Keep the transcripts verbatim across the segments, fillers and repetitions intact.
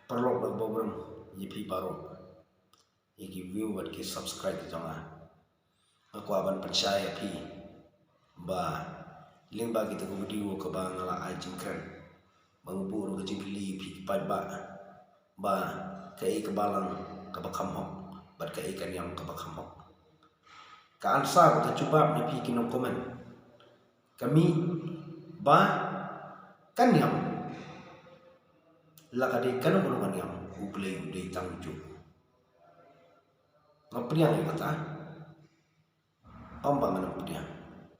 Paralok bad bawrong ïa phi baroh, ïa ki view bad ki subscribe ki jong nga. Nga kwah ban pynshai ïa phi ba lyngba kita ki video kaba nga la ai jingkren, ba nga buh ruh ka jingkylli ïa phi ki paidbah ba kaei ka balang kaba kham hok bad kaei ka niam kaba kham hok. Ka answer, ka jubab na phi ki nong comment, ka mih ba ka niam la ka dei kano kano ka niam, U Blei u dei tang ujuh. Nga pdiang ïa kata? Ym ba ngan pdiang.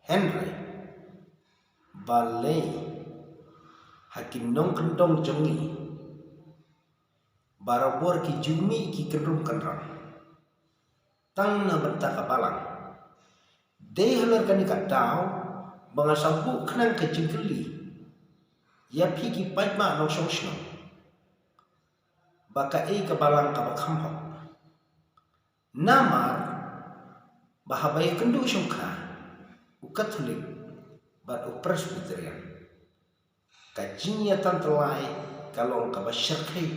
Hynrei balei ha ki nongkyndong jong ngi barabor ki ju mih ki kynrum kynram tang na bynta ka balang? Dei halor kane ka daw ba nga sa buh khnang ka jingkylli ïa phi ki paidbah nongshong shnong ba kaei ka balang kaba kham hok. Namar ba haba ïakynduh shongkha u Katholik bad u Presbyterian, ka jingïatantlai ka long kaba shyrkhei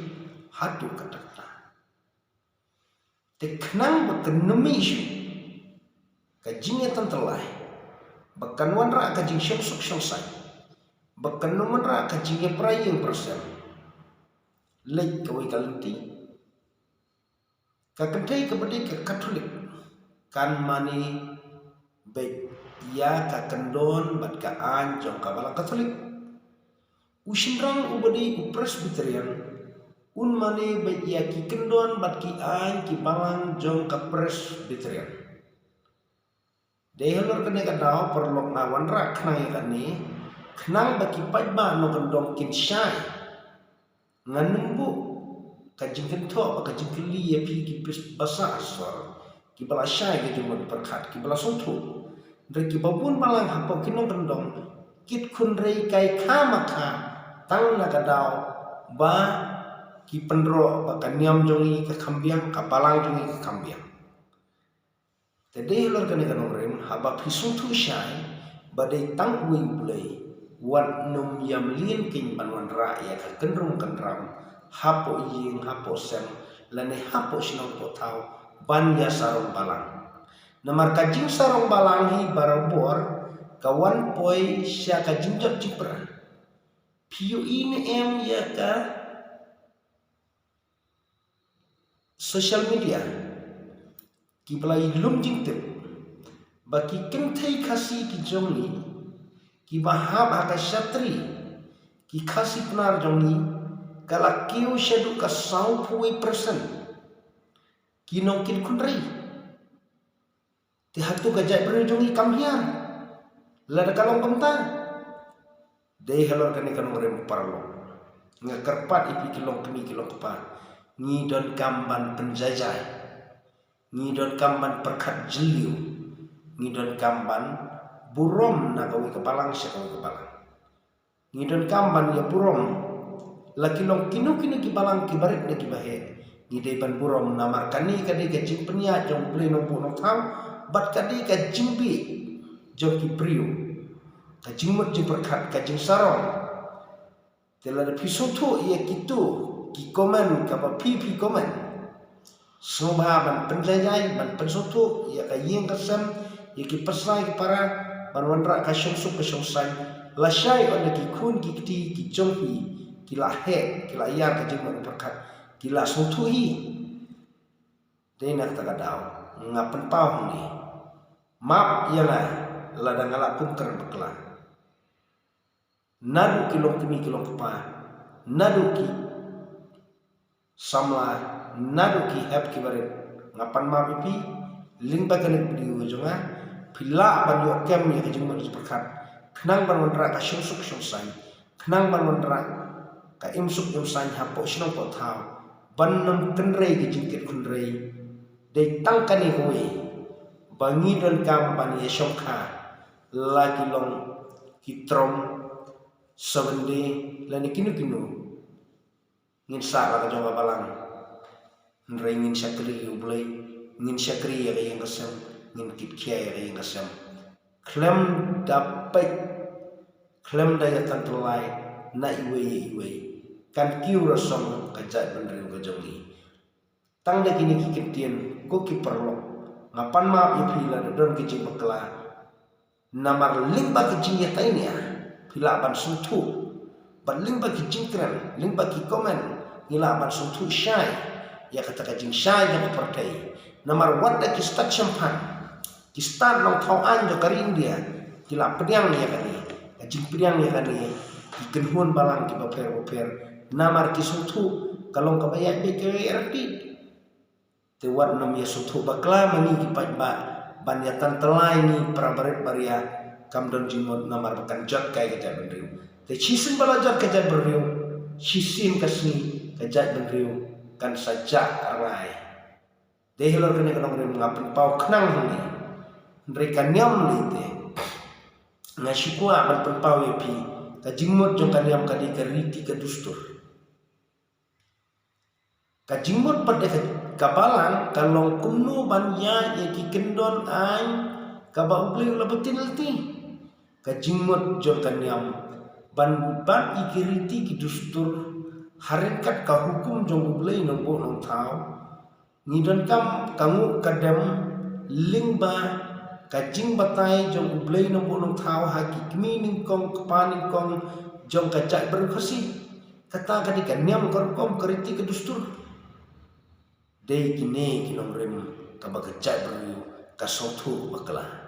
haduh katta katta. Te khnang ba kan ym mih shuh ka jingïatantlai, ba kan wanrah ka jingshongsuk shongsaiñ, ba kan ym wanrah ka jingïapra ïing pra sem, leit kawei ka lynti. Ka kynthei kaba dei ka Katholik kan mane beit ïa ka kyndon bad ka aiñ jong ka balang Katholik. U shynrang uba dei u Presbyterian un mane beit ïa ki kyndon bad ki aiñ ki balang jong ka Presbyterian. Dei halor kane ka daw paralok nga wanrah khnang ïa kane, khnang ba ki paidbah nongkyndong kin shai. Ngan ym buh ka jingkynthoh bad ka jingkylli ïa phi ki pis basa asor kiba la shai ka jingmut pyrkhat, kiba la sngewthuh. Hynrei kiba bun balang hapoh ki nongkyndong kit khun rei kai kha ma kha tang na ka daw ba ki pynroh ba ka niam jong ngi ka kham biang, ka balang jong ngi ka kham biang. Te dei halor kane ka nongrim, haba phi sngewthuh shai ba dei tang uwei U Blei, wat nym ïam lien keiñ ban wanrah ïa ka kynrum kynram hapoh ïing, hapoh sem, lane hapoh shnong poh thaw ban ïa sarong balang. Namar ka jingsarong balang hi barabor ka wan poi sha ka jingjot jingpra. Phi ïohi ne em ïa ka social media, kiba la ïalum jingtip ba ki kynthei Khasi ki jong ngi kiba hap ha ka shatri, ki Khasi Pnar jong ngi, ka la kiew shaduh ka sawphew wei percent ki nongkit khun rei. Te hato ka jaitbynriew jong ngi kam hiar lada ka long kumta? Dei halor kane ka nongrim paralok, nga kyrpad ïa phi ki longkmie ki longkpa, ngi donkam ban pynjaijai, ngi donkam ban pyrkhat jylliew, ngi donkam ban burom na kawei ka balang sha kawei ka balang. Ngi donkam ban ïa burom la ki long kino kino ki balang kiba rit ne kiba heh. Ngi dei ban burom namar kane ka dei ka jingpynïaid jong U Blei Nongbuh Nongthaw bad ka dei ka jingbieit jong ki briew, ka jingmut jingpyrkhat, ka jingsarong. Te lada phi sngewthuh ïa kito ki comment kaba phi phi comment, sngewbha ban pynjaijai, ban pynsngewthuh ïa ka ïing ka sem, ïa ki pasnai ki para, ban wanrah ka shongsuk ka shongsaiñ. Lashai ynda ki khun ki kti ki jong phi ki la heh, ki la ïar ka jingmut pyrkhat, ki la sngewthuh hi. Dei na kata ka daw nga pynpaw hangne, map ïa nga lada nga la kum kren bakla. Naduh ki longkmie ki longkpa, naduh ki samla, naduh ki hep ki barit, nga pan map ïa phi lyngba kane ka video jong nga. Phi lah ban ïoh kem ïa ka jingmut jingpyrkhat, khnang ban wanrah ka shongsuk shongsaiñ, khnang ban wanrah ka imsuk imsaiñ hapoh shnong poh thaw, ban nym kynrei ka jingkit khun rei. Dei tang kane kawei ba ngi donkam ban ïa shongkha, la ki long ki trom, Seventh Day lane kino kino. Ngin sah la ka jong ka balang, hynrei ngin shakri ïa U Blei, ngin shakri ïa ka ïing ka sem, ngin kit khia ïa ka ïing ka sem. Khlem da peit, khlem da ïatantlai na iwei ïa iwei. kan kiew rasong ka jaitbynriew ka jong ngi. Tang da kine ki kyntien, ko ki paralok, nga pan map ïa phi lada don ki jingbakla. Namar lyngba ki jingïathuh nia, phi lah ban sngewthuh. Bad lyngba ki jingkren, lyngba ki comment, ngi lah ban sngewthuh shai ïa kata ka jingshai jong ka pyrthei. Namar wat da ki stad shemphang, ki stad nongthaw aiñ jong ka ri India, ki la pdiang ïa kane ka jingpdiang ïa kane ki kynhun balang kiba pher bapher. Namar ki sngewthuh ka long kaba ïaid beit ka ïaid ryntih. Te wat nym ïa sngewthuh bakla ma ngi ki paidbah ban ïa tan tylli ngi para barit baria, kam don jingmut namar ba kan jot kai ka jaitbynriew. Te shisien ba la jot ka jaitbynriew, shisien ka sngi ka jaitbynriew kan sa jah rngai. Te halor kane ka nongrim nga pynpaw khnang hangne. Hynrei ka niam lei te nga shu kwah ban pynpaw ïa phi, ka jingmut jong ka niam ka dei ka riti ka dustur. Ka jingmut pat ïa ka, ka balang ka long kumno ban ïaid ïa ki kyndon aiñ kaba U Blei u la btin lynti. Ka jingmut jong ka niam ban bat ïa ki riti ki dustur ha ryngkat ka hukum jong U Blei Nongbuh Nongthaw. Ngi donkam ka nguh ka dem lyngba ka jingbatai jong U Blei Nongbuh Nongthaw ha ki kmie nyngkong kpa nyngkong jong ka jaitbynriew Khasi. Kata ka dei ka niam ka rukom ka riti ka dustur. Dei kine ki nongrim kaba ka jaitbynriew ka sngewthuh bakla.